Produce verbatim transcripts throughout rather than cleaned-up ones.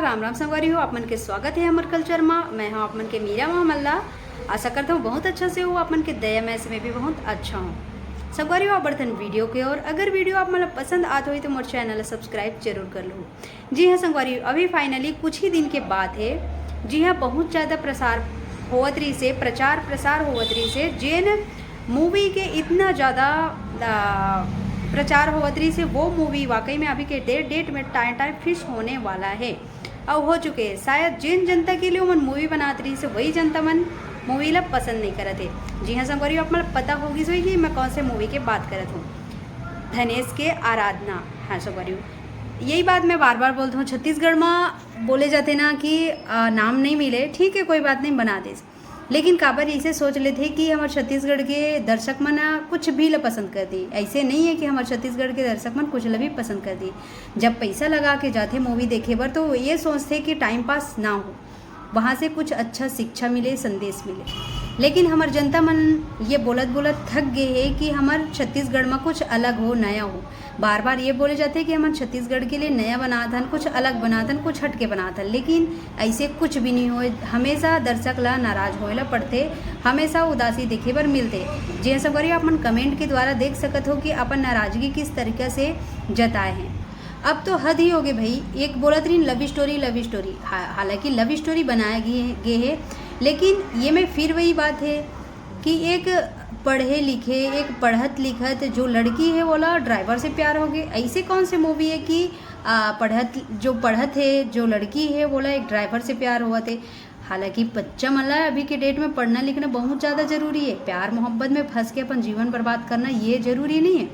राम राम संगवारी हो, आप मन के स्वागत हे हमर कल्चर मा। मैं हूँ आप मन के मीरा मा मल्ला। आशा करता हूँ बहुत अच्छा से हो, आप मन के दया मया से मैं भी बहुत अच्छा हूँ। संगवारी हो, बढ़थन वीडियो के ओर। अगर वीडियो आप मन ला पसंद आत होही तो मोर चैनल ला सब्सक्राइब जरूर कर लो। जी हाँ संगवारी, अभी फाइनली कुछ ही दिन के बात हे। जी हाँ, बहुत ज़्यादा प्रसार होवत रहिस हे, प्रचार प्रसार होवत रहिस हे, जेन मूवी के इतना ज़्यादा, आ, प्रचार होवत रहिस हे, वो मूवी वाकई में अभी के डेट डेट में टाइम टाइम फिक्स होने वाला हे। अउ हो चुके हे। शायद जेन जनता के लिए ओमन मूवी बनात रहिस हे, वही जनता मन मूवी ला पसंद नहीं करत हे। जी हाँ संगवारी, आप मन ला पता होगिस होही कि मैं कौन से मूवी के बात करत हूँ, धनेश के आराधना। हाँ संगवारी, यही बात मैं बार बार बोलत हूँ। छत्तीसगढ़ मा बोले जाथे ना कि, आ, नाम नहीं मिले, ठीक है, कोई बात नहीं, बना देस। लेकिन काबर इसे सोच लेथे कि हमर छत्तीसगढ़ के दर्शक मन ह कुछ भी ल पसंद कर दी। ऐसे नहीं है कि हमर छत्तीसगढ़ के दर्शक मन कुछ ल भी पसंद कर दी। जब पैसा लगा के जाथे मूवी देखे बर, तो ये सोचथे कि टाइम पास ना हो, वहाँ से कुछ अच्छा शिक्षा मिले, संदेश मिले। लेकिन हमर जनता मन ये बोलत बोलत थक गए हे कि हमर छत्तीसगढ़ में कुछ अलग हो, नया हो। बार बार ये बोले जाथे कि हमन छत्तीसगढ़ के लिए नया बनात हन, कुछ अलग बनात हन, कुछ हटके बनात हन, लेकिन ऐसे कुछ भी नहीं होए। हमेशा दर्शक ला नाराज होए ला पड़थे, हमेशा उदासी देखे बर मिलथे। जी हाँ संगवारी, आप मन कमेंट के द्वारा देख सकत हो कि अपन नाराजगी किस तरीका से जताए हैं। अब तो हद ही होगे भाई, एक बोलत रहिन लव स्टोरी, लव स्टोरी। हा-, हालांकि लव स्टोरी बनाया गे, गे हे, लेकिन ये में फिर वही बात है कि एक पढ़े लिखे, एक पढ़त लिखत जो लड़की है, वोला ड्राइवर से प्यार होगे। ऐसे कौन से मूवी है कि, आ, पढ़त, जो पढ़त है, जो लड़की है, वोला एक ड्राइवर से प्यार होवत है? हालांकि बच्चा मन ला अभी के डेट में पढ़ना लिखना बहुत ज़्यादा जरूरी है। प्यार मोहब्बत में फंस के अपन जीवन बर्बाद करना ये जरूरी नहीं है।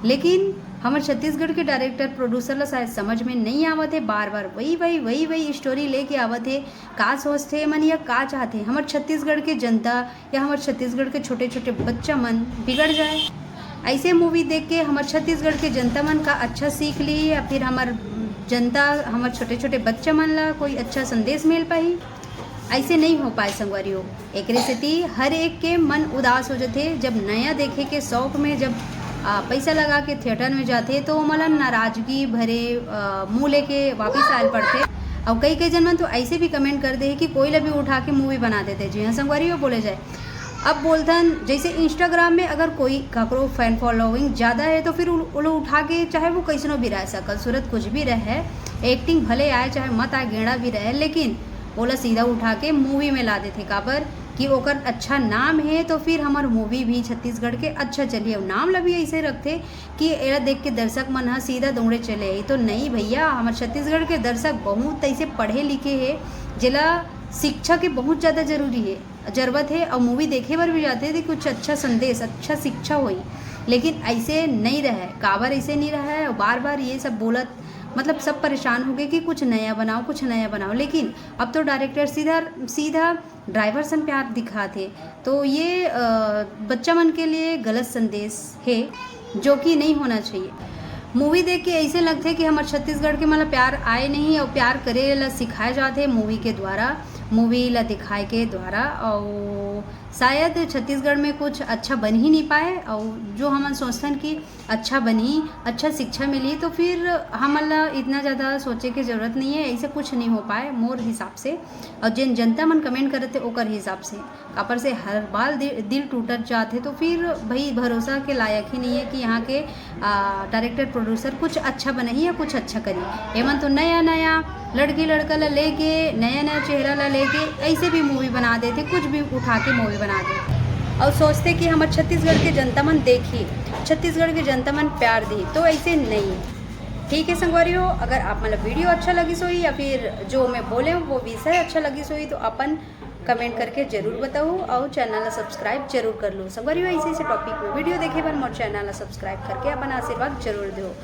लेकिन हमर छत्तीसगढ़ के डायरेक्टर प्रोड्यूसर ला शायद समझ में नहीं आवत है, बार बार वही वही वही वही स्टोरी लेके आवत है। का सोचथे मन या का चाहथे हमर छत्तीसगढ़ के जनता या हमर छत्तीसगढ़ के छोटे छोटे बच्चा मन बिगड़ जाए? ऐसे मूवी देख के हमर छत्तीसगढ़ के जनता मन का अच्छा सीख ली या फिर हमर जनता, हमर छोटे छोटे बच्चा मन ला कोई अच्छा संदेश मिल पाही? ऐसे नहीं हो पाए संगवारी हो। एकरे सेती हर एक के मन उदास हो जथे। जब नया देखे के शौक में जब, आ, पैसा लगा के थिएटर में जाथे तो ओमन ला नाराजगी भरे, आ, मुंह लेके वापिस आयल पड़थे। और कई कई जन मन तो ऐसे भी कमेंट कर दे कि कोई ला भी उठा के मूवी बना देथे। जी हाँ संगवारी हो, बोले जाए। अब बोलथन, जैसे इंस्टाग्राम में अगर कोई काकरो फैन फॉलोइंग ज़्यादा है तो फिर उ-, वो लोग उठा के, चाहे वो कैसनो भी रहे, शकल सूरत कुछ भी रहे, एक्टिंग भले आए चाहे मत आए, गेड़ा भी रहे, लेकिन ओला सीधा उठा के मूवी में ला देथे। काबर कि ओकर अच्छा नाम है तो फिर हमर मूवी भी छत्तीसगढ़ के अच्छा चली। और नाम ला भी ऐसे रखथे कि एला देख के दर्शक मन ह सीधा दौड़े चले आही। तो नहीं भैया, हमर छत्तीसगढ़ के दर्शक बहुत ऐसे पढ़े लिखे हे, जेला शिक्षा के बहुत ज़्यादा जरूरी है, जरूरत है। और मूवी देखे बर भी जाथे तो कुछ अच्छा संदेश, अच्छा शिक्षा होई, लेकिन ऐसे नहीं रहे। काबर ऐसे नहीं रहे? और बार बार ये सब बोलत, मतलब, सब परेशान हो गए कि कुछ नया बनाओ, कुछ नया बनाओ। लेकिन अब तो डायरेक्टर सीधा सीधा ड्राइवर सन प्यार दिखाथे, तो ये, अ, बच्चा मन के लिए गलत संदेश है, जो कि नहीं होना चाहिए। मूवी देख के ऐसे लगथे कि हमर छत्तीसगढ़ के मन ला प्यार आए नहीं और प्यार करे ला सिखाए जाथे मूवी के द्वारा, मूवी ला दिखाए के द्वारा। और शायद छत्तीसगढ़ में कुछ अच्छा बन ही नहीं पाए, और जो हमन सोचथन कि अच्छा बनही, अच्छा शिक्षा मिलही, तो फिर हमन ला इतना ज़्यादा सोचे के जरूरत नहीं है। ऐसे कुछ नहीं हो पाए मोर हिसाब से, और जिन जनता मन कमेंट करत हे ओकर हिसाब से। काबर से हर बार दि-, दिल टूटत जात है, तो फिर भाई भरोसा के लायक ही नहीं है कि यहाँ के, आ, डायरेक्टर प्रोड्यूसर कुछ अच्छा बनही या कुछ अच्छा करी। एमन तो नया नया लड़की लड़का ला लेके, नया नया चेहरा ला लेके ऐसे भी मूवी बना देथे, कुछ भी उठा के मूवी बना देथे और सोचथे कि हमर छत्तीसगढ़ के जनता मन देखही, छत्तीसगढ़ के जनता मन प्यार दी। तो ऐसे नहीं है। ठीक है संगवारी हो, अगर आप मन ला वीडियो अच्छा लगिस होही या फिर जो मैं बोले हूँ वो विषय अच्छा लगिस होही तो अपन कमेंट करके जरूर बताओ और चैनल ला सब्सक्राइब जरूर कर लो। संगवारी हो, ऐसे ऐसे टॉपिक में वीडियो देखे बर मोर चैनल ला सब्सक्राइब करके अपन आशीर्वाद जरूर दो।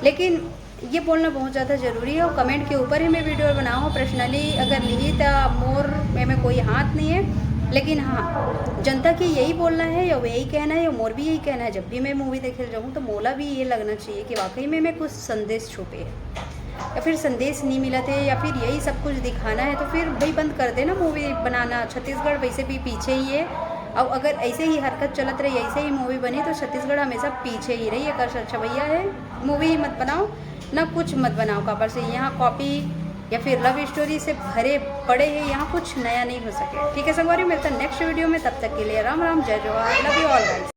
लेकिन ये बोलना बहुत ज़्यादा ज़रूरी है और कमेंट के ऊपर ही मैं वीडियो बनाऊँ। पर्सनली अगर लिही तो मोर में, में कोई हाथ नहीं है, लेकिन हाँ, जनता के यही बोलना है या यही कहना है या मोर भी यही कहना है, जब भी मैं मूवी देखे जाऊँ तो मोला भी ये लगना चाहिए कि वाकई में, में कुछ संदेश छुपे है या फिर संदेश नहीं मिलत है या फिर यही सब कुछ दिखाना है, तो फिर भाई बंद कर देना मूवी बनाना। छत्तीसगढ़ वैसे भी पीछे ही है, और अगर ऐसे ही हरकत चलत रही, ऐसे ही मूवी बनी तो छत्तीसगढ़ हमेशा पीछे ही रही। अगर अच्छा भैया है, मूवी मत बनाओ, ना कुछ मत बनाओ। काबर से यहाँ कॉपी या फिर लव स्टोरी से भरे पड़े हैं, यहाँ कुछ नया नहीं हो सके। ठीक है संगवारी, मिलता है नेक्स्ट वीडियो में, तब तक के लिए राम राम, जय जोहार, love you all guys।